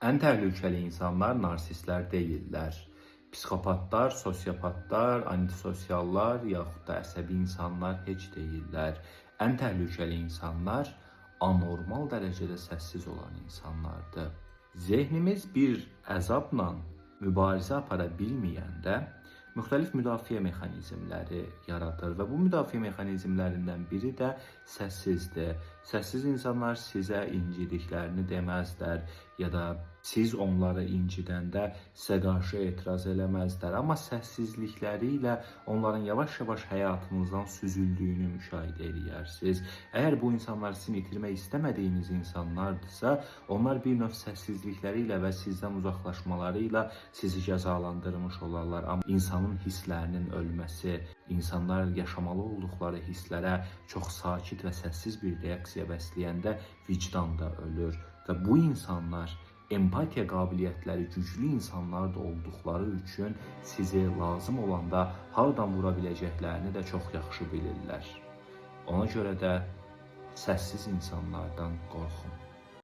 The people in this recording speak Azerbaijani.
Ən təhlükəli insanlar narsistlər deyillər. Psixopatlar, sosiopatlar, antisosiallar yaxud da əsəbi insanlar heç deyillər. Ən təhlükəli insanlar anormal dərəcədə səssiz olan insanlardır. Zehnimiz bir əzabla mübarizə apara bilməyəndə müxtəlif müdafiə mexanizmləri yaradır və bu müdafiə mexanizmlərindən biri də səssizdir. Səssiz insanlar sizə incidiklərini deməzlər ya da siz onları incidəndə sizə qarşı etiraz eləməzlər, amma səssizlikləri ilə onların yavaş-yavaş həyatınızdan süzüldüyünü müşahidə eləyərsiniz. Əgər bu insanlar sizin itirmək istəmədiyiniz insanlardırsa, onlar bir növ səssizlikləri ilə və sizdən uzaqlaşmaları ilə sizi cəzalandırmış olarlar. Amma insanın hisslərinin ölməsi, insanlar yaşamalı olduqları hisslərə çox sakit və səssiz bir reaksiya bəsləyəndə vicdan da ölür və bu insanlar empatiya qabiliyyətləri güclü insanlar da olduqları üçün sizi lazım olanda hardan vura biləcəklərini də çox yaxşı bilirlər. Ona görə də səssiz insanlardan qorxun.